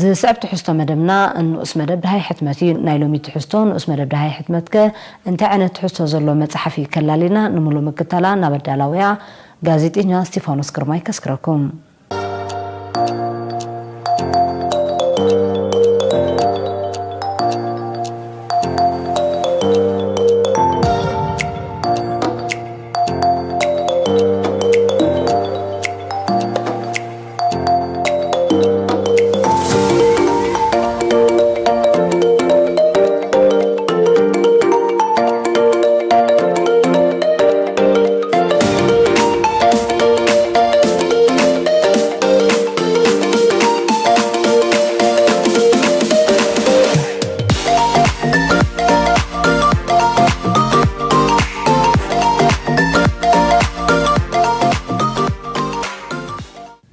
ዝስዕብ ትሕዝቶ መደብና ንኡስ መደብ ደሃይ ሕትመት እዩ። ናይ ሎሚ ትሕዝቶ ንኡስ መደብ ደሃይ ሕትመትከ እንታይ ዓይነት ትሕዝቶ ዘሎ መጽሓፍ እዩ ከላሊና ንምሉእ ምክታላ ናብ ኣዳላውያ ጋዜጠኛ እስጢፋኖስ ግርማይ ከስክረኩም።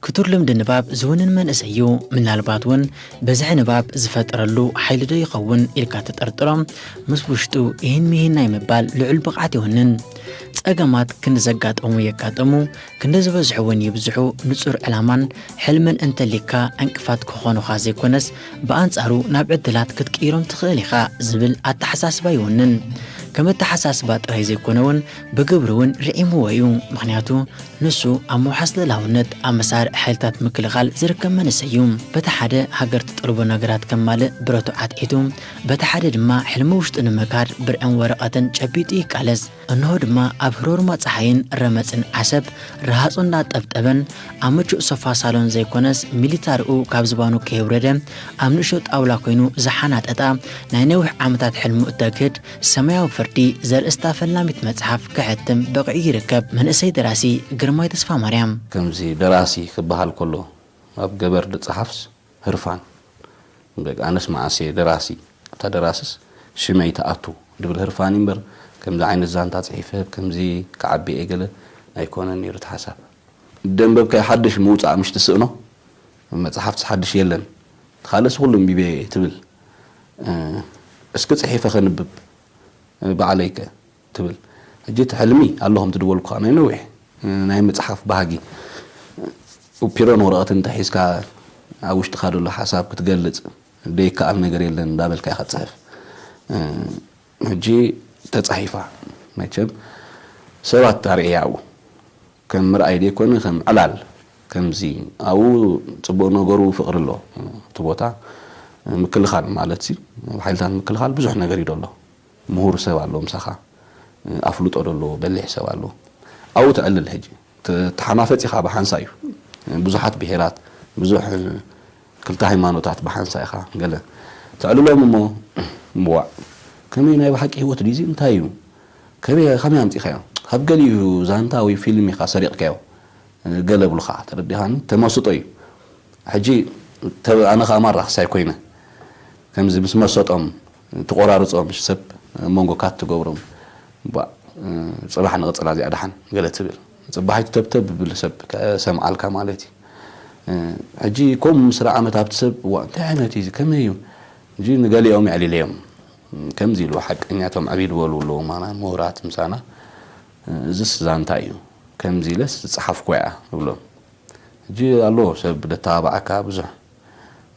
ክቱር ልምዲ ንባብ ዝውንን መንእሰይ እዩ። ምናልባት እውን በዝሒ ንባብ ዝፈጠረሉ ሓይሊ ዶ ይኸውን ኢልካ ተጠርጥሮ፣ ምስ ውሽጡ ይህን ሚህን ናይ ምባል ልዑል ብቕዓት ይውንን። ጸገማት ክንዲ ዘጋጠሙ የጋጠሙ፣ ክንዲ ዝበዝሑ እውን ይብዝሑ፣ ንጹር ዕላማን ሕልምን እንተሊካ ዕንቅፋት ክኾኑኻ ዘይኮነስ፣ ብኣንጻሩ ናብ ዕድላት ክትቅይሮም ትኽእል ኢኻ ዝብል ኣተሓሳስባ ይውንን። ከም ኣተሓሳስባ ጥራይ ዘይኮነ እውን ብግብሪ እውን ርዒምዎ እዩ። ምኽንያቱ ንሱ ኣብ ምውሓስ ልእላውነት ኣብ መሳርዕ ሓይልታት ምክልኻል ዝርከብ መንእሰይ እዩ። በቲ ሓደ ሃገር ትጠልቦ ነገራት ከማልእ ብረቱ ዓትዒቱ፣ በቲ ሓደ ድማ ሕልሚ ውሽጡ ንምካድ ብርዕን ወረቐትን ጨቢጡ ይቃለስ። እንሆ ድማ ኣብ ህሮርማ ጸሓይን ረመጽን ዓሰብ ረሃጹ እንዳጠብጠበን ኣብ ምቹእ ሶፋ ሳሎን ዘይኮነስ ሚሊታሪኡ ካብ ዝባኑ ከየውረደ ኣብ ንእሽቶ ጣውላ ኮይኑ ዝሓናጠጣ ናይ ነዊሕ ዓመታት ሕልሙ እተግህድ ሰማያዊ ፍርዲ ዘርእስታ ፈላሚት መጽሓፍ ከሕትም በቒዑ ይርከብ። መንእሰይ ደራሲ ግርማይ ተስፋማርያም። ከምዚ ደራሲ ክበሃል ከሎ ኣብ ገበር ዝጸሓፍስ ህርፋን። በቃ ኣነስ መዓስ እየ ደራሲ፣ እታ ደራስስ ሽመይ ትኣቱ ድብል ህርፋን እምበር፣ ከምዚ ዓይነት ዛንታ ጽሒፈ ከምዚ ክዓቢ እየ ገለ ኣይኮነን ነይሩ እቲ ሓሳብ። ደንበብካዮ ሓድሽ ምውጻእ ምሽ ትስእኖ፣ መጽሓፍትስ ሓድሽ የለን፣ ካልእስ ኩሉ ኣንቢበ እየ ትብል። እ፣ እስኪ ጽሒፈ ከንብብ፣ እ፣ ባዕለይከ ትብል። ሕጂ እቲ ሕልሚ ኣሎ፣ ከምቲ ዝበልኩኻ ናይ ነዊሕ፣ እ፣ ናይ ምጽሓፍ ባህጊ። ፒሮን ወረቐትን እንተሒዝካ ኣብ ውሽጥኻ ዘሎ ሓሳብ ክትገልጽ ዘይከኣል ነገር የለን እንዳበልካ ኢኻ ትጽሕፍ። እ፣ ሕጂ ተጻሒፋ መቸም ሰባት ኣርእያ ኣብኡ ከም ምርኣይ ዘይኮነ ከም ዕላል ከምዚ ኣብኡ ጽቡቕ ነገሩ ፍቕሪ ኣሎ። እቲ ቦታ ምክልኻል ማለት ሲ፣ ኣብ ሓይልታት ምክልኻል ብዙሕ ነገር እዩ ዘሎ። ምሁር ሰብ ኣሎ ምሳኻ፣ ኣፍልጦ ዘሎ በሊሕ ሰብ ኣሎ። ኣብኡ ተዕልል ሕጂ። ተ-፣ ተሓናፈጽ ኢኻ ብሓንሳ እዩ። ብዙሓት ብሄራት፣ ብዙሕ ክልተ ሃይማኖታት ብሓንሳ ኢኻ ገለ ተዕልሎም እሞ፣ እምቧዕ፣ ከመይ ናይ ብሓቂ ህይወት ድዩ እዚ? እንታይ እዩ? ከመይ፣ ከመይ ኣምጺኻዮ? ካብ ገሊኡ ዛንታ ወይ ፊልም ኢኻ ሰሪቕካዮ። ገለ ብሉኻ፣ ተረዲኻኒ? ተመስጦ እዩ። ሕጂ ተ-፣ ኣነ ኸኣ ማራ ክሳይ ኮይነ፣ ከምዚ ምስ መሰጦም ትቆራርጾም፣ ሰብ መንጎ ካት ትገብሮም። ቧእ፣ ጽባሕ ንቕጽላ እዚኣ ደሓን ገለ ትብል። ጽባሒቱ ተብተብ ብል ሰብ ከሰምዓልካ ማለት እዩ። ሕጂ ከምኡ ምስ ረኣመት ኣብቲ ሰብ፣ "ዋ፣ እንታይ ዓይነት እዩ እዚ? ከመይ እዩ?" ሕጂ ንገሊኦም የዕሊለዮም። ከምዚ ኢሉ ሓቀኛ እቶም ዕብይ ዝበሉ ኣለዉ፣ ማና ምሁራት ምሳና፣ "እዝስ ዛንታ እዩ። ከምዚ ኢለስ ዝጸሓፍኩ እያ" እብሎም። ሕጂ ኣሎ ሰብ ደተባብዓካ ብዙሕ።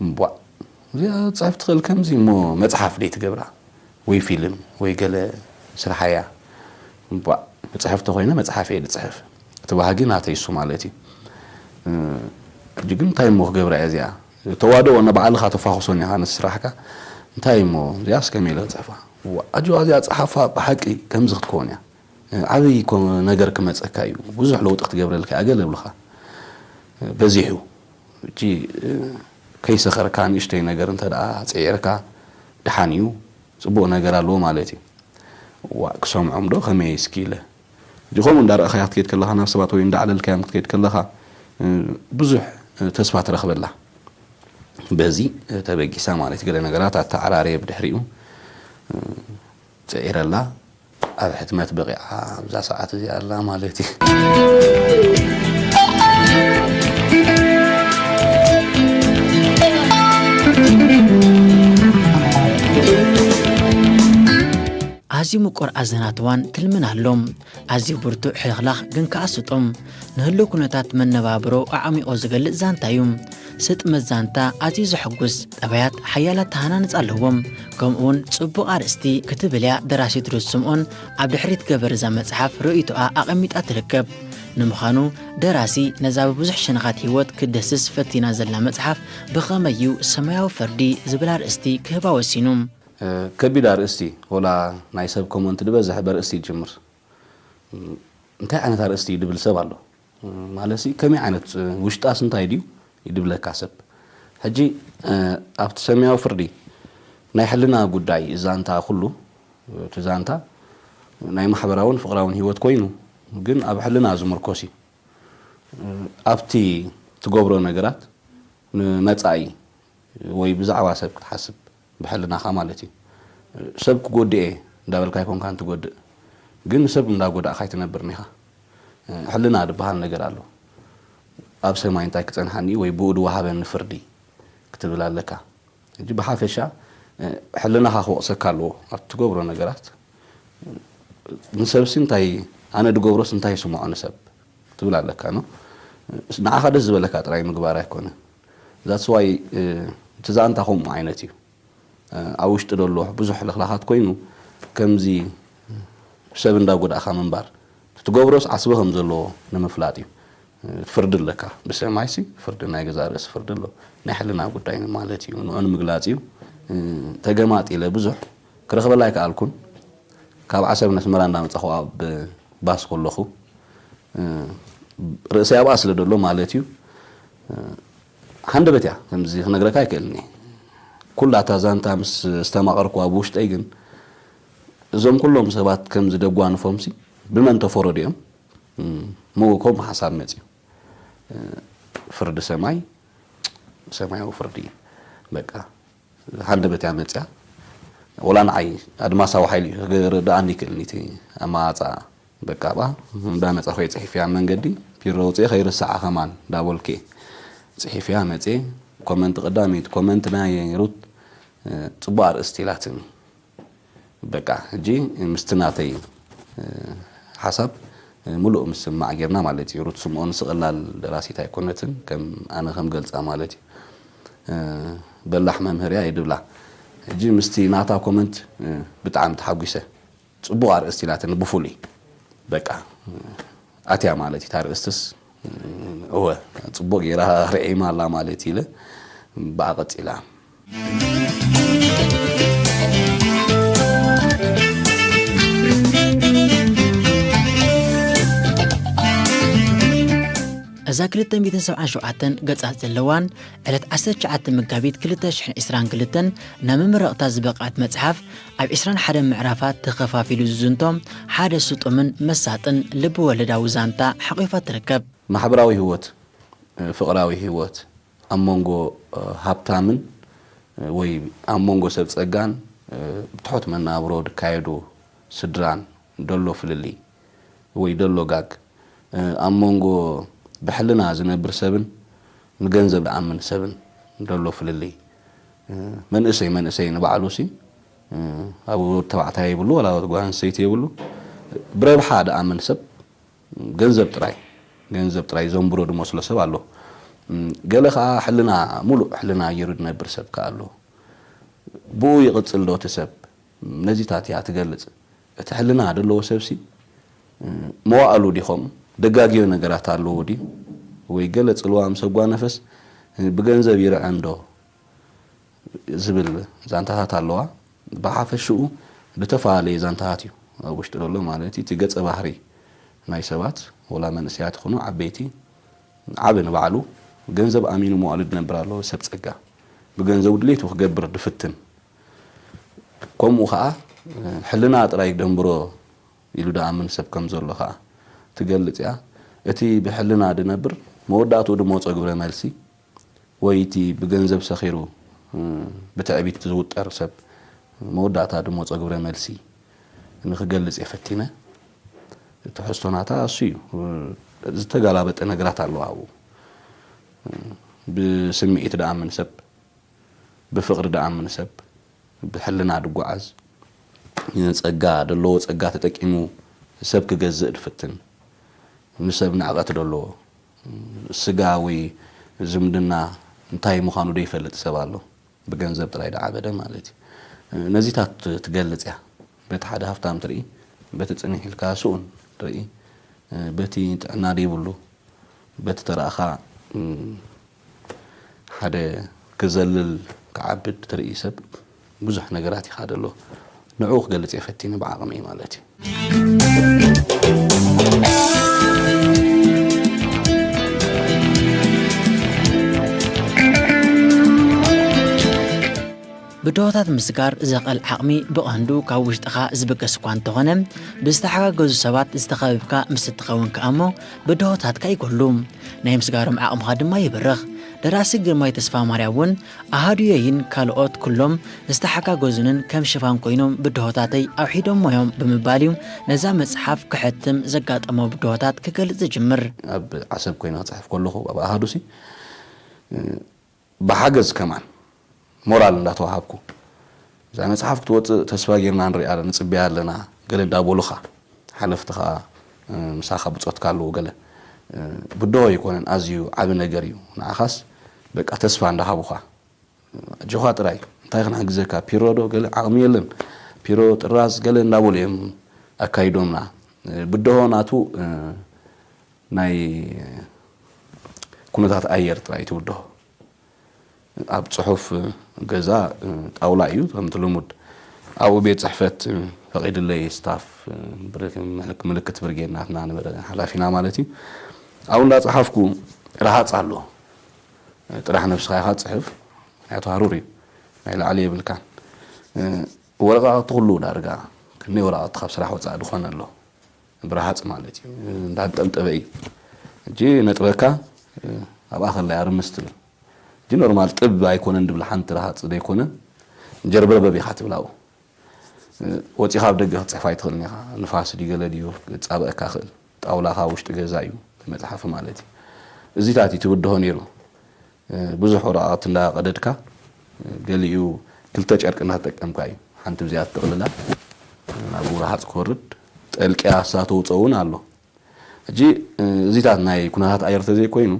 እምቧእ፣ እዚኣ ክትጽሕፍ ትኽእል ከምዚ እሞ መጽሓፍ ደይ ትገብራ? ወይ ፊልም ወይ ገለ ስርሓያ። እምቧእ፣ ክጽሕፍ ተኾይነ መጽሓፍ እየ ዝጽሕፍ። እቲ ባህጊ ናተይ እሱ ማለት እዩ። እ፣ ሕጂ ግን እንታይ እሞ ክገብራ እየ እዚኣ? ተዋድኦ ንባዕልኻ ተፋኹሶን ኢኻ ነቲ ስራሕካ። እንታይ እሞ እዚኣስ ከመይ ኢለ ክጽሕፋ? ዋ፣ ኣጆኻ እዚኣ ጸሓፋ ብሓቂ ከምዚ ክትከውን እያ። ዓብዪ ኮ-፣ ነገር ክመጸካ እዩ። ብዙሕ ለውጢ ክትገብረልካ እያ ገለ እብልኻ። በዚሑ። ሕጂ፣ ከይሰኸርካ ንእሽተይ ነገር እንተ ደኣ ጽዒርካ ደሓን እዩ። ጽቡቕ ነገር ኣለዎ ማለት እዩ። ዋእ፣ ክሰምዖም ዶ ከመይ እስኪ ኢለ። ሕጂ ከምኡ እንዳረኣኻያ ክትከይድ ከለኻ፣ ናብ ሰባት ወይ እንዳዕለልካዮም ክትከይድ ከለኻ፣ ብዙሕ ተስፋ ትረኽበላ። በዚ ተበጊሳ ማለት እዩ። ገለ ነገራት ኣተዓራርየ ብድሕሪኡ። ጽዒረላ ኣብ ሕትመት በቒዓ ኣብዛ ሰዓት እዚኣ ኣላ ማለት እዩ። ኣዝዩ ምቁር ኣዘናትዋን ትልምን ኣሎ። ኣዝዩ ብርቱዕ ሕልኽላኽ ግን ከኣ ስጡም፣ ንህሉው ኩነታት መነባብሮ ኣዕሚቑ ዝገልጽ ዛንታ እዩ። ስጥመት ዛንታ ኣዝዩ ዘሐጉስ ጠባያት ሓያላት ተሃናንጻ ኣለዎም። ከምኡውን ጽቡቕ ኣርእስቲ ክትብል እያ ደራሲት ሩት ስምኦን ኣብ ድሕሪት ገበር እዛ መጽሓፍ ርእይቶኣ ኣቐሚጣ ትርከብ። ንምዃኑ ደራሲ ነዛ ብብዙሕ ሸነኻት ህይወት ክትደስስ ፈቲና ዘላ መጽሓፍ ብኸመይ እዩ ሰማያዊ ፍርዲ ዝብል ኣርእስቲ ክህባ ወሲኑ? እ፣ ከቢድ ኣርእስቲ፣ ወላ ናይ ሰብ ኮመንት ዝበዝሕ በርእስቲ ይጅምር። እ፣ እንታይ ዓይነት ኣርእስቲ እዩ ድብል ሰብ ኣሎ። እ፣ ማለትሲ ከመይ ዓይነት፣ እ፣ ውሽጣስ እንታይ ድዩ ይድብለካ ሰብ። ሕጂ፣ እ፣ ኣብቲ ሰማያዊ ፍርዲ ናይ ሕልና ጉዳይ ዛንታ ኩሉ፣ እቲ ዛንታ ናይ ማሕበራውን ፍቕራውን ህይወት ኮይኑ፣ ግን ኣብ ሕልና ዝምርኮስ እዩ። እ፣ ኣብቲ ትገብሮ ነገራት ንመጻኢ ወይ ብዛዕባ ሰብ ክትሓስብ ብሕልናኻ ማለት እዩ። ሰብ ክጎድእ እየ እንዳበልካ ኣይኮንካን ትጎድእ፣ ግን ሰብ እንዳጎዳእካ ኣይትነብርን ኢኻ። ሕልና ዝበሃል ነገር ኣሎ። ኣብ ሰማይ እንታይ ክጸንሓኒ ወይ ብኡ ድወሃበኒ ፍርዲ ክትብል ኣለካ። ሕጂ ብሓፈሻ ሕልናኻ ክወቕሰካ ኣለዎ ኣብ ትገብሮ ነገራት። ንሰብሲ እንታይ፣ ኣነ ድገብሮስ እንታይ ይስምዖ ንሰብ ክትብል ኣለካ ነው። ንዓኻ ደስ ዝበለካ ጥራይ ምግባር ኣይኮነን። That's why እቲ ዛንታ ከምኡ ዓይነት እዩ። ኣብ ውሽጢ ዘሎ ብዙሕ ለኽላኻት ኮይኑ ከምዚ ሰብ እንዳጎዳእካ ምንባር፣ ትገብሮስ ዓስቢ ከም ዘለዎ ንምፍላጥ እዩ። ፍርዲ ኣለካ ብሰማይሲ፣ ፍርዲ ናይ ገዛእ ርእሲ ፍርዲ ኣሎ። ናይ ሕልና ጉዳይ ማለት እዩ። ንዑ ንምግላጽ እዩ። ተገማጢለ ብዙሕ ክረኽበላ ኣይከኣልኩን። ካብ ዓሰብ ነስመራ እንዳመጻኹ ኣብ ባስ ከለኹ፣ ርእሰይ ኣብኣ ስለ ደሎ ማለት እዩ። ሃንደበት እያ፣ ከምዚ ክነግረካ ኣይክእልን እየ። ኩላ እታ ዛንታ ምስ ኣስተማቐርኩዋ ብውሽጠይ ግን፣ እዞም ኩሎም ሰባት ከምዚ ደጓንፎምሲ ብመን ተፈረዱ እዮም? እም፣ ምኡ ከምኡ ሓሳብ መጺኡ። እ፣ ፍርዲ ሰማይ፣ ሰማያዊ ፍርዲ፣ በቃ፣ ሃንደበት እያ መጺኣ። ወላ ንዓይ ኣድማሳዊ ሓይሊ እዩ ክርድኣኒ ይክእልኒ እቲ ኣመጻጽኣ። በቃ፣ ባ፣ እንዳመጻኹ እየ ጽሒፍያ ኣብ መንገዲ፣ ፒሮ ኣውጽኤ ከይርስዓ ከማን እንዳበልኩ እየ ጽሒፍያ መጽኤ። ኮመንት ቀዳመይቲ ኮመንት ናይ ሩት፣ እ፣ ጽቡቕ ኣርእስቲ ኢላትኒ። በቃ፣ ሕጂ ምስቲ ናተይ፣ እ፣ ሓሳብ፣ እ፣ ምሉእ ምስማዕ ጌርና ማለት እዩ። ሩት ስምኦን ስቕላል ደራሲት ኣይኮነትን፣ ከም ኣነ ከም ገልጻ ማለት እዩ። እ፣ በላሕ መምህር እያ ይድብላ። ሕጂ ምስቲ ናታ ኮመንት፣ እ፣ ብጣዕሚ ተሓጒሰ። ጽቡቕ ኣርእስቲ ኢላትኒ ብፍሉይ። በቃ፣ እ፣ ኣትያ ማለት እዩ። እታ ኣርእስትስ፣ እ፣ እወ፣ ጽቡቕ ጌራ ርዒማ ኣላ ማለት እዩ ኢለ ብኣ ቀጺላ። እዛ ክልተ ሚእትን ሰብዓን ሸውዓተን ገጻት ዘለዋን ዕለት ዓሰርተ ትሽዓተ መጋቢት ክልተ ሽሕን ዕስራን ክልተን ናብ መመረቕታ ዝበቕዐት መጽሓፍ ኣብ ዕስራን ሓደን ምዕራፋት ተኸፋፊሉ ዝዝንቶ ሓደ ስጡምን መሳጥን ልብ ወለዳዊ ዛንታ ሓቒፋ ትርከብ። ማሕበራዊ ህይወት፣ ፍቕራዊ ህይወት፣ ኣብ መንጎ፣ እ፣ ሃብታምን፣ እ፣ ወይ ኣብ መንጎ ሰብ ጸጋን፣ እ፣ ትሑት መናብሮ ዝካየዱ ስድራን ደሎ ፍልልይ ወይ ደሎ ጋግ፣ እ፣ ኣብ መንጎ ብሕልና ዝነብር ሰብን ንገንዘብ ዝኣምን ሰብን ደሎ ፍልልይ፣ እ፣ መንእሰይ መንእሰይ ንባዕሉሲ፣ እ፣ ኣብ ወዲ ተባዕታይ የብሉ፣ ዋላ ወዲ ጓል ኣንስተይቲ የብሉ። ብረብሓ ዝኣምን ሰብ ገንዘብ ጥራይ፣ ገንዘብ ጥራይ ዘንብሮ ዝመስሎ ሰብ ኣሎ። እም፣ ገለ ኸኣ ሕልና፣ ሙሉእ ሕልና ገይሩ ዝነብር ሰብ ከኣ ኣሎ። ብኡ ይቕጽል ዶ እቲ ሰብ? ነዚታት እያ ትገልጽ። እቲ ሕልና ዘለዎ ሰብሲ፣ እም፣ መዋእሉ ዲኹም ደጋግዮ ነገራት ኣለዎ ድዩ? ወይ ገለ ጽልዋ ምስ ኣጓነፈስ፣ ብገንዘብ ይርዐን ዶ? ዝብል ዛንታታት ኣለዋ። ብሓፈሽኡ ዝተፈላለየ ዛንታታት እዩ ኣብ ውሽጢ ዘሎ፣ ማለት እዩ። እቲ ገጸ ባህሪ ናይ ሰባት፣ ወላ መንእሰያት ይኹኑ ዓበይቲ፣ ዓቢ ንባዕሉ ገንዘብ ኣሚኑ መዋእሉ ዝነብር ኣሎ፣ ሰብ ጸጋ። ብገንዘቡ ድሌቱ ክገብር ድፍትን። ከምኡ ኸኣ፣ ሕልና ጥራይ ደንብሮ ኢሉ ደኣምን ሰብ ከም ዘሎ ኸኣ ትገልጽ እያ። እቲ ብሕልና ድነብር፣ መወዳእትኡ ድመጾ ግብረ መልሲ፣ ወይ እቲ ብገንዘብ ሰኺሩ፣ እ፣ ብትዕቢት ዝውጠር ሰብ መወዳእታ ድመጾ ግብረ መልሲ ንኽገልጽ እየ ፈቲነ። ትሕዝቶናታ እሱ እዩ። እ፣ ዝተጋላበጠ ነገራት ኣለዋ ኣብኡ። እ፣ ብስምዒት ደኣምን ሰብ፣ ብፍቕሪ ደኣምን ሰብ፣ ብሕልና ድጓዓዝ፣ ጸጋ፣ ደለዎ ጸጋ ተጠቂሙ ሰብ ክገዝእ ድፍትን፣ ንሰብ ንዕቐት ደለዎ፣ ስጋ ወይ ዝምድና እንታይ ምዃኑ ዘይፈልጥ ሰብ ኣሎ። ብገንዘብ ጥራይ ዝዓበደ ማለት እዩ። ነዚታት ትገልጽ እያ። በቲ ሓደ ሃፍታም ትርኢ፣ በቲ ጽንሕ ኢልካ ስኡን ትርኢ፣ በቲ ጥዕና ዘይብሉ፣ በቲ ተራእኻ፣ እም፣ ሓደ ክዘልል ክዓብድ ትርኢ ሰብ ብዙሕ ነገራት ይኻደ ኣሎ። ንዕኡ ክገልጽ እየ ፈቲነ ብዓቕመይ ማለት እዩ። ብድሆታት ምስጋር ዘኽእል ዓቕሚ ብቐንዱ ካብ ውሽጥኻ ዝብገስ እኳ እንተኾነ፣ ብዝተሓጋገዙ ሰባት ዝተኸበብካ ምስ እትኸውን ከኣ እሞ ብድሆታትካ ይጎሉ፣ ናይ ምስጋሮም ዓቕምኻ ድማ ይብርኽ። ደራሲ ግርማይ ተስፋማርያም እውን ኣሃዱየይን ካልኦት ኩሎም ዝተሓጋገዙንን ከም ሽፋን ኮይኖም ብድሆታተይ ኣውሒዶሞ እዮም ብምባል እዩ ነዛ መጽሓፍ ክሕትም ዘጋጠሞ ብድሆታት ክገልጽ ዝጅምር። ኣብ ዓሰብ ኮይነ ክጽሕፍ ከለኹ ኣብ ኣሃዱሲ ብሓገዝ ከማን ሞራል እንዳተዋሃብኩ እዛ መጽሓፍ ክትወጽእ ተስፋ ጌርና ንሪኣ ንጽበያ ኣለና ገለ እንዳበሉኻ ሓለፍቲ ኸኣ ምሳኻ ብጾትካ ኣለዉ ገለ ብድሆ ኣይኮነን ኣዝዩ ዓቢ ነገር እዩ ንዓኻስ በቃ ተስፋ እንዳሃቡኻ ኣጆኻ ጥራይ እንታይ ክንሕግዘካ ፒሮ ዶ ገለ ዓቕሚ የለን ፒሮ ጥራዝ ገለ እንዳበሉ እዮም ኣካይዶምና ብድሆ ናቱ ናይ ኩነታት ኣየር ጥራይ ትብድሆ ኣብ ጽሑፍ ገዛ ጣውላ እዩ ከምቲ ልሙድ ኣብኡ ቤት ጽሕፈት ፈቒድለይ ስታፍ ምልክት ብርጌድ ናትና ነበረ ሓላፊና ማለት እዩ ኣብኡ እንዳጸሓፍኩ ረሃጽ ኣሎ ጥራሕ ነብስኻ ኢኻ ጽሕፍ ምክንያቱ ሃሩር እዩ ናይ ላዕሊ የብልካን ወረቃቅቲ ኩሉ ዳርጋ ክንደይ ወረቃቅቲ ካብ ስራሕ ወፃእ ድኾነ ኣሎ ብረሃፅ ማለት እዩ እንዳንጠብጠበ እዩ እጂ ነጥበካ ኣብኣ ከላይ ኣርምስ ትብል እጂ ኖርማል ጥብ ኣይኮነን ድብል ሓንቲ ረሃፅ ዘይኮነ ጀርበርበብ ኢኻ ትብል ኣብኡ ወፂኻ ኣብ ደገ ክትፅሕፍ ኣይትኽእልን ኢኻ ንፋስ ድዩ ገለ ድዩ ክፃበአካ ክእል ጣውላኻ ውሽጢ ገዛ እዩ መፅሓፊ ማለት እዩ እዚታት እዩ ትብድሆ ነይሩ ብዙሕ ወረቓቕቲ እንዳቐደድካ ገሊኡ ክልተ ጨርቂ እንዳተጠቀምካ እዩ ሓንቲ ብዚኣ ትጥቕልላ ናብኡ ረሃፅ ክወርድ ጠልቅያ እሳ ተውፀ እውን ኣሎ ሕጂ እዚታት ናይ ኩነታት ኣየር ተዘይኮይኑ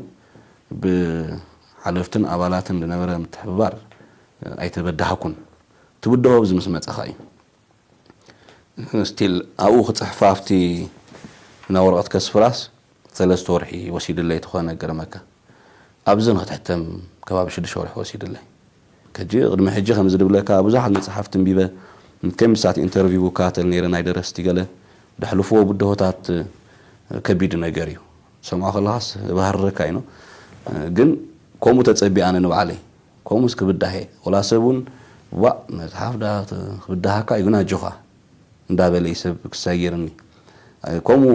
ብሓለፍትን ኣባላትን ዝነበረ ምትሕብባር ኣይተበዳህኩን ትብድሆ ኣብዚ ምስ መፀኻ እዩ ስቲል ኣብኡ ክፅሕፋ ኣብቲ ናብ ወረቐት ከስፍራስ ሰለስተ ወርሒ ወሲድለይ ተኾነ ገረመካ ኣብዚ ንክትሕተም ከባቢ ሽዱሽተ ወርሒ ወሲድለይ ከጂ ቅድሚ ሕጂ ከምዚ ድብለካ ብዙሓት መፅሓፍቲ እንቢበ ከም ምሳት ኢንተርቪው እከታተል ነይረ ናይ ደረስቲ ገለ ደሕልፍዎ ብድሆታት ከቢድ ነገር እዩ ሰምዖ ከለኻስ ባህርረካ ኢኖ ግን ከምኡ ተፀቢኣነ ንባዕለይ ከምኡስ ክብዳህ እየ ወላ ሰብ እውን ዋእ መፅሓፍ ዳ ክብዳሃካ እዩ ግን ኣጆኻ እንዳበለ እዩ ሰብ ክሳየርኒ ከምኡ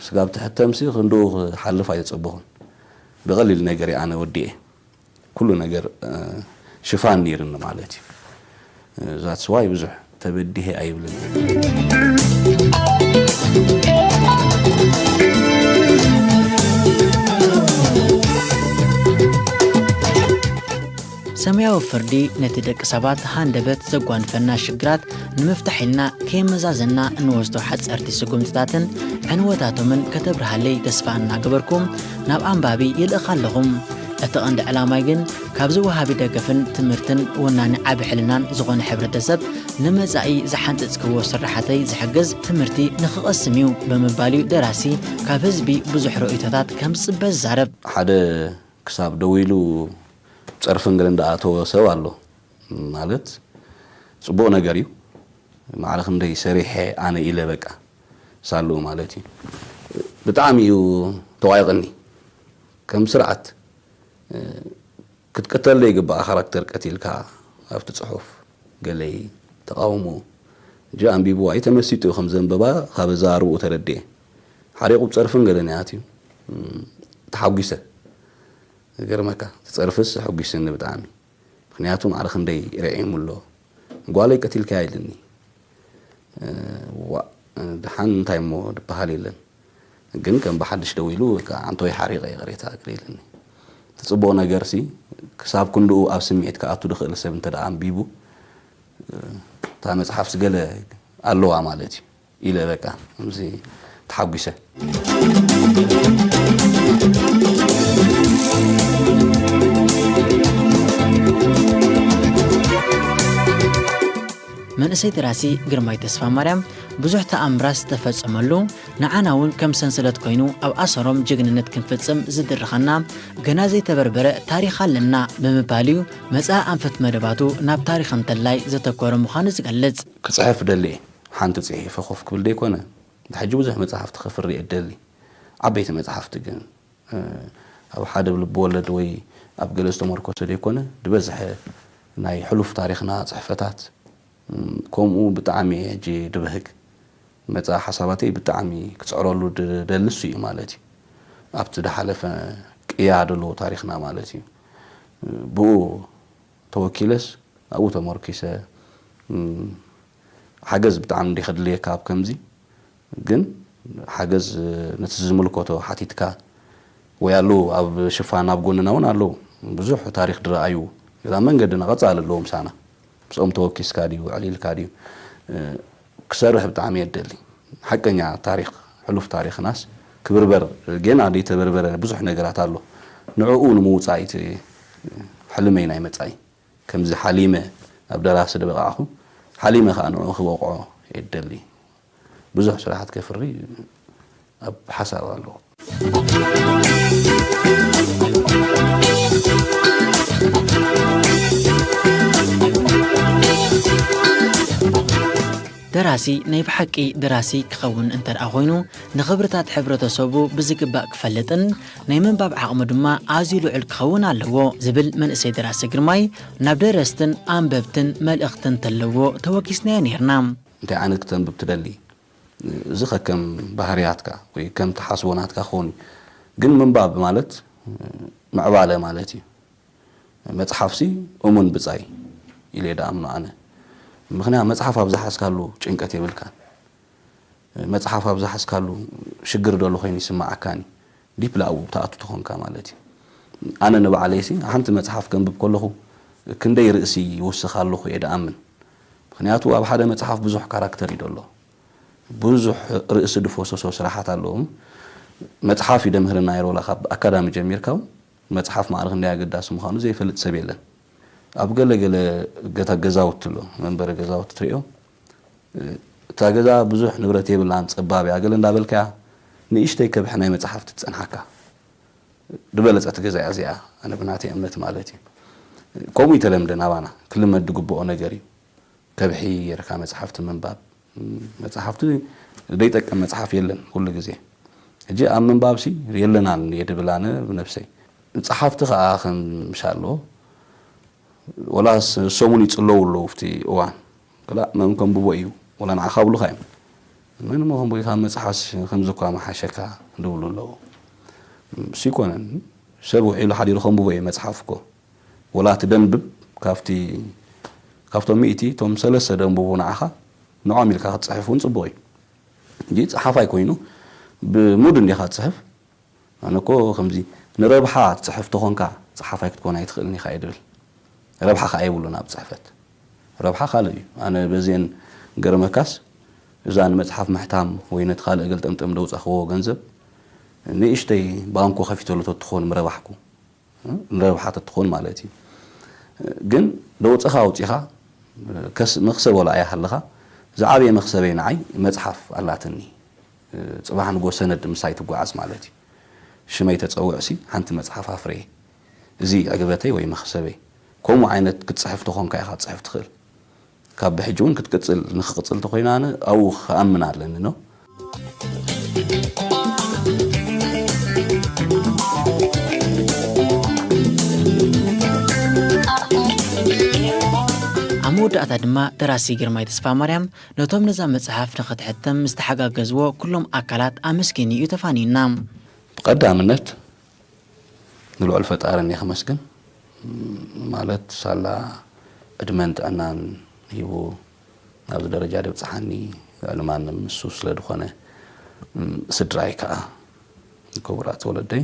ስጋብ ትሕተምሲ ክንድኡ ክሓልፍ ኣይተፀበኹን ብቐሊል ነገር እየ ኣነ ወዲኤ ኩሉ ነገር ሽፋን ነይርኒ ማለት እዩ that's why ብዙሕ ተበዲሀ ኣይብልን ሰማያዊ ፍርዲ ነቲ ደቂ ሰባት ሃንደበት ዘጓንፈና ሽግራት ንምፍታሕ ኢልና ከየመዛዘና እንወስዶ ሓፀርቲ ስጉምትታትን ዕንወታቶምን ከተብርሃለይ ተስፋ እናገበርኩ ናብ ኣንባቢ ይልእኻ ኣለኹ። እቲ ቀንዲ ዕላማይ ግን ካብዚ ወሃቢ ደገፍን ትምህርትን ወናኒ ዓቢ ሕልናን ዝኾነ ሕብረተሰብ ንመጻኢ ዝሓንጸጽክዎ ስራሓተይ ዝሕግዝ ትምህርቲ ንኽቐስም እዩ ብምባል እዩ ደራሲ ካብ ህዝቢ ብዙሕ ርእይቶታት ከም ዝጽበ ዝዛረብ። ሓደ ክሳብ ደው ኢሉ ጸርፍን ገለን ዝኣተወ ሰብ ኣሎ ማለት ጽቡቕ ነገር እዩ ማዕረ ክንደይ ሰሪሐ ኣነ ኢለ በቃ ሳልኡ ማለት እዩ ብጣዕሚ እዩ ተዋይቕኒ ከም ስርዓት ክትቅተል ዘይግባኣ ካራክተር ቀቲልካ ኣብቲ ፅሑፍ ገለይ ተቃውሞ እጂ ኣንቢብዋ እዩ ተመሲጡ እዩ ከም ዘንበባ ካብ ኣዘራርብኡ ተረድኤ ሓሪቑ ብፀርፍን ገለን እያ ኣትዩ ተሓጒሰ ገርመካ እቲ ፀርፍስ ኣሐጒስኒ ብጣዕሚ ምኽንያቱ ማዕረ ክንደይ ርዒሙ ኣሎ ጓለይ ቀቲልካያ ኢልኒ ዋእ ደሓን እንታይ እሞ ዝበሃል የለን ግን ከም ብሓድሽ ደው ኢሉ በቃ ኣንቶይ ሓሪቐ ይቕሬታ ክብል ኢልኒ እቲ ፅቡቕ ነገር ሲ ክሳብ ክንድኡ ኣብ ስምዒት ክኣቱ ዝኽእል ሰብ እንተ ደኣ ኣንቢቡ እታ መፅሓፍሲ ገለ ኣለዋ ማለት እዩ ኢለ በቃ ከምዚ ተሓጒሰ ንእሰይ ደራሲ ግርማይ ተስፋማርያም ብዙሕ ተኣምራት ዝተፈጸመሉ፣ ንዓና እውን ከም ሰንሰለት ኮይኑ ኣብ ኣሰሮም ጅግንነት ክንፍጽም ዝድርኸና ገና ዘይተበርበረ ታሪኽ ኣለና ብምባል እዩ መጻኢ ኣንፈት መደባቱ ናብ ታሪኽ እንተላይ ዘተኮረ ምዃኑ ዝገልጽ። ክጽሕፍ ደሊ እየ። ሓንቲ ጽሒፈ ኮፍ ክብል ደይኮነ፣ ሕጂ ብዙሕ መጽሓፍቲ ከፍሪ እየ ደሊ። ዓበይቲ መጽሓፍቲ ግን ኣብ ሓደ ልብ ወለድ ወይ ኣብ ገለ ዝተመርኮሰ ዘይኮነ፣ ዝበዝሐ ናይ ሕሉፍ ታሪኽና ጽሕፈታት፣ ከምኡ ብጣዕሚ ሕጂ ድበህግ መጻኢ ሓሳባተይ ብጣዕሚ ክጽዕረሉ ድደልስ እዩ ማለት እዩ። ኣብቲ ድሓለፈ ቅያ ደለዎ ታሪኽና ማለት እዩ። ብኡ ተወኪለስ ኣብኡ ተመርኪሰ፣ ሓገዝ ብጣዕሚ እንዲኸድልየካ ኣብ ከምዚ ግን ሓገዝ ነቲ ዝምልከቶ ሓቲትካ ወይ ኣለዉ ኣብ ሽፋን ኣብ ጎንና እውን ኣለዉ። ብዙሕ ታሪኽ ድረኣዩ እዛ መንገድና ቀጻሊ ኣለዉ ምሳና። ምስኦም ተወኪስካ ድዩ ዕሊልካ ድዩ ክሰርሕ ብጣዕሚ የደሊ። ሓቀኛ ታሪኽ ሕሉፍ ታሪኽናስ ክብርበር ጌና ዘይተበርበረ ብዙሕ ነገራት ኣሎ። ንዕኡ ንምውጻእ እቲ ሕልመይ ናይ መጻኢ ከምዚ ሓሊመ ኣብ ደራሲ ድበቃዕኹ ሓሊመ ከዓ ንዕኡ ክበቅዖ የደሊ። ብዙሕ ስራሓት ከፍሪ ኣብ ሓሳብ ኣለዎ። ደራሲ ናይ ብሓቂ ደራሲ ክኸውን እንተ ደኣ ኮይኑ፣ ንኽብርታት ሕብረተሰቡ ብዝግባእ ክፈልጥን ናይ ምንባብ ዓቕሙ ድማ ኣዝዩ ልዑል ክኸውን ኣለዎ ዝብል መንእሰይ ደራሲ ግርማይ፣ ናብ ደረስትን ኣንበብትን መልእኽቲ እንተለዎ ተወኪስናዮ ነይርና። እንታይ ዓይነት ክተንብብ ትደሊ? እዚ ከከም ባህርያትካ ወይ ከም ትሓስቦ ናትካ ክኸውን እዩ። ግን ምንባብ ማለት ምዕባለ ማለት እዩ። መጽሓፍሲ እሙን ብጻይ ኢለ ይደኣምኖ ኣነ። ምኽንያት መጽሓፍ ኣብ ዝሓዝካሉ ጭንቀት የብልካን። መጽሓፍ ኣብ ዝሓዝካሉ ሽግር ደሎ ኮይኑ ይስምዓካን እዩ። ዲፕሊ ኣብኡ ትኣቱ ተኾንካ ማለት እዩ። ኣነ ንባዕለይሲ ሓንቲ መጽሓፍ ከንብብ ከለኹ ክንደይ ርእሲ ይውስኽ ኣለኹ እየ ድኣምን። ምኽንያቱ ኣብ ሓደ መጽሓፍ ብዙሕ ካራክተር እዩ ደሎ። ብዙሕ ርእሲ ድፈሰሶ ስራሓት ኣለዎም። መጽሓፍ እዩ ደምህርና ይሮላ ካብ ኣካዳሚ ጀሚርካ እውን መጽሓፍ ማዕረ ክንደይ ኣገዳሲ ምዃኑ ዘይፈልጥ ሰብ የለን። ኣብ ገለ ገለ ገታ ገዛውቲ ኣሎ፣ መንበሪ ገዛውቲ ትሪኦ። እታ ገዛ ብዙሕ ንብረት የብላን፣ ጸባብ እያ፣ ገለ እንዳበልካያ ንእሽተይ ከብሒ ናይ መጽሓፍቲ ትጸንሓካ። ዝበለጸት ገዛ እያ እዚኣ፣ ኣነ ብናተይ እምነት ማለት እዩ። ከምኡ እዩ ተለምደ ናባና፣ ክልመድ ዝግብኦ ነገር እዩ። ከብሒ ጌርካ መጽሓፍቲ ምንባብ። መጽሓፍቲ ዘይጠቅም መጽሓፍ የለን ኩሉ ግዜ። ሕጂ ኣብ ምንባብሲ የለናን እየ ድብል ኣነ ብነብሰይ። ጸሓፍቲ ከኣ ከም ምሻሎ ወላ ስ-፣ ሰሙን ይጽለዉ ኣለዉ ኣብቲ እዋን። ክላእ መን ከንብቦ እዩ፣ ወላ ንዓኻ ኣብሉኻ እዮም። መን እሞ ከንብቦ እዩ፣ ካብ መጽሓፍስ ከምዚ እኳ ምሓሸካ ዝብሉ ኣለዉ። እሱ ኣይኮነን፣ ሰብ ውዒሉ ሓዲሩ ከንብቦ እዩ መጽሓፍ እኮ። ወላ እቲ ደንብብ ካብቲ፣ ካብቶም ሚእቲ እቶም ሰለስተ ደንብቡ ንዓኻ፣ ንዖም ኢልካ ክትጽሕፍ እውን ጽቡቕ እዩ። እንጂ ጸሓፋይ ኮይኑ ብሙድ እንዲኻ ትጽሕፍ። ኣነ እኮ ከምዚ ንረብሓ ትጽሕፍ ተኾንካ ጸሓፋይ ክትኮን ኣይትኽእልን ኢኻ እየ ድብል። ረብሓ ከኣ የብሉን ኣብ ጽሕፈት። ረብሓ ካልእ እዩ። ኣነ በዚአን ገርመካስ እዛ ንመጽሓፍ ምሕታም ወይ ነቲ ካልእ ገልጠምጠም ደውጻኽዎ ገንዘብ ንእሽተይ ባንኮ ከፊተሉ ተትኾን ምረባሕኩ። ንረብሓ ተትኾን ማለት እዩ። ግን ደውጽኻ ኣውጺኻ ከስ-፣ መኽሰብ ወላ ኣይሃለኻ፣ ዝዓበየ መኽሰበይ ንዓይ መጽሓፍ ኣላትኒ። ጽባሕ ንጎ ሰነድ ምሳይ ትጓዓዝ ማለት እዩ። ሽመይ ተጸውዕሲ ሓንቲ መጽሓፍ ኣፍረየ። እዚ ዕግበተይ ወይ መኽሰበይ። ከምኡ ዓይነት ክትጽሕፍ ተኾንካ ኢኻ ክትጽሕፍ ትኽእል። ካብ ብሕጂ እውን ክትቅጽል፣ ንክቅጽል ተኾይና ኣነ ኣብኡ ክኣምን ኣለኒ ነው። ኣብ መወዳእታ ድማ ደራሲ ግርማይ ተስፋማርያም ነቶም ነዛ መጽሓፍ ንኽትሕተም ዝተሓጋገዝዎ ኩሎም ኣካላት ኣመስጊኑ እዩ ተፋንዩና። ብቐዳምነት ንልዑል ፈጣሪ እየ ከመስግን። ማለት ሳላ ዕድመን ጥዕናን ሂቡ ኣብዚ ደረጃ ደብጽሓኒ ልዕሊ ማንም ንሱ ስለ ዝኾነ፣ ስድራይ ከኣ ክቡራት ወለደይ፣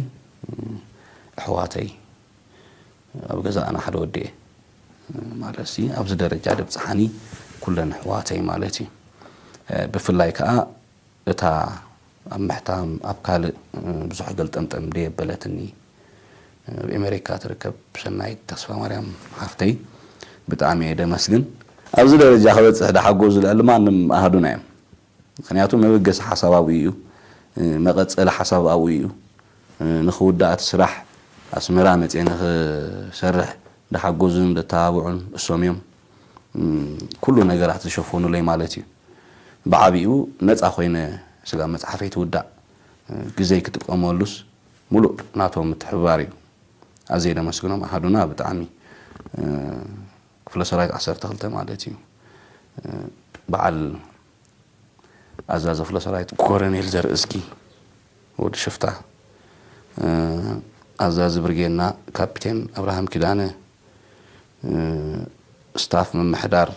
ኣሕዋተይ፣ ኣብ ገዛእና ሓደ ወዲ እየ ማለት ሲ ኣብዚ ደረጃ ደብጽሓኒ ኩለን ኣሕዋተይ ማለት እዩ። ብፍላይ ከኣ እታ ኣብ ምሕታም ኣብ ካልእ ብዙሕ ገልጠምጠም ደየበለትኒ ኣብ ኤሜሪካ ትርከብ ሰናይት ተስፋማርያም ሓፍተይ ብጣዕሚ እየ ደመስግን። ኣብዚ ደረጃ ክበፅሕ ድሓገዙ ልዕሊ ማንም ኣሃዱና እዮም። ምክንያቱ መበገሲ ሓሳብ ኣብኡ እዩ፣ መቐፀሊ ሓሳብ ኣብኡ እዩ። ንክውዳእ እቲ ስራሕ ኣስመራ መፅየ ንክሰርሕ ድሓገዙን ደተባብዑን እሶም እዮም። ኩሉ ነገራት ዝሸፈኑለይ ማለት እዩ። ብዓቢኡ ነፃ ኮይነ ስጋብ መፅሓፈይ ትውዳእ ግዜይ ክጥቀመሉስ ሙሉእ ናቶም ምትሕብባር እዩ። ኣዝየ ደመስግኖም ኣሃዱና ብጣዕሚ። ክፍለ ሰራዊት ዓሰርተ ክልተ ማለት እዩ። በዓል ኣዛዚ ክፍለ ሰራዊት ኮረኔል ዘርእስኪ ወዲ ሽፍታ፣ ኣዛዚ ብርጌና ካፒቴን ኣብርሃም ኪዳነ፣ ስታፍ ምምሕዳር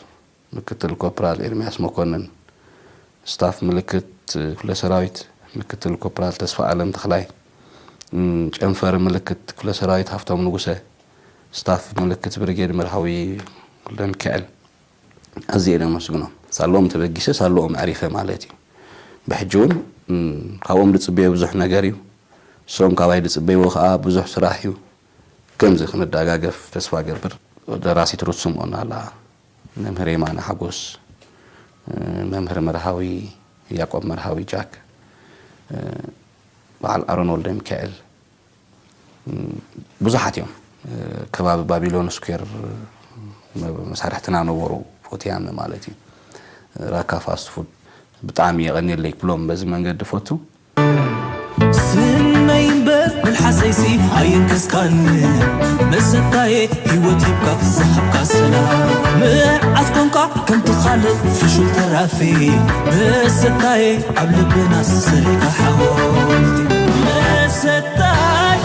ምክትል ኮፕራል ኤርሚያስ መኮንን፣ ስታፍ ምልክት ክፍለ ሰራዊት ምክትል ኮፕራል ተስፋ ኣለም ተኽላይ፣ ጨንፈር ምልክት ክፍለ ሰራዊት ሃፍቶም ንጉሰ፣ ስታፍ ምልክት ብርጌድ መርሃዊ ወልደ ሚካኤል፣ ኣዝየ ደመስግኖም። ሳለኦም ተበጊሰ ሳለኦም ኣዕሪፈ ማለት እዩ። ብሕጂ እውን ካብኦም ዝፅበዮ ብዙሕ ነገር እዩ። እሶም ካባይ ዝፅበይዎ ከዓ ብዙሕ ስራሕ እዩ። ከምዚ ክንደጋገፍ ተስፋ ገብር። ደራሲት ሩት ስምኦን ኣላ፣ መምህር የማነ ሓጎስ፣ መምህር መርሃዊ ያቆብ፣ መርሃዊ ጃክ፣ በዓል ኣሮን ወልደ ሚካኤል፣ ብዙሓት እዮም። ከባቢ ባቢሎን ስኩዌር መሳርሕትና ነበሩ፣ ፎትያመ ማለት እዩ። ራካ ፋስት ፉድ ብጣዕሚ የቐንየለይ ክብሎም በዚ መንገዲ ፈቱ። ስመይ እምበር መልሓሰይሲ ኣይንከስካን መሰታየ ህይወት ሂብካ ዝሃብካ ሰላም መዓስ ኮንካ ከምቲ ካልእ ፍሹል ተራፊ መሰታየ ኣብ ልብና ሰሪሕካ ሓወልቲ መሰታይ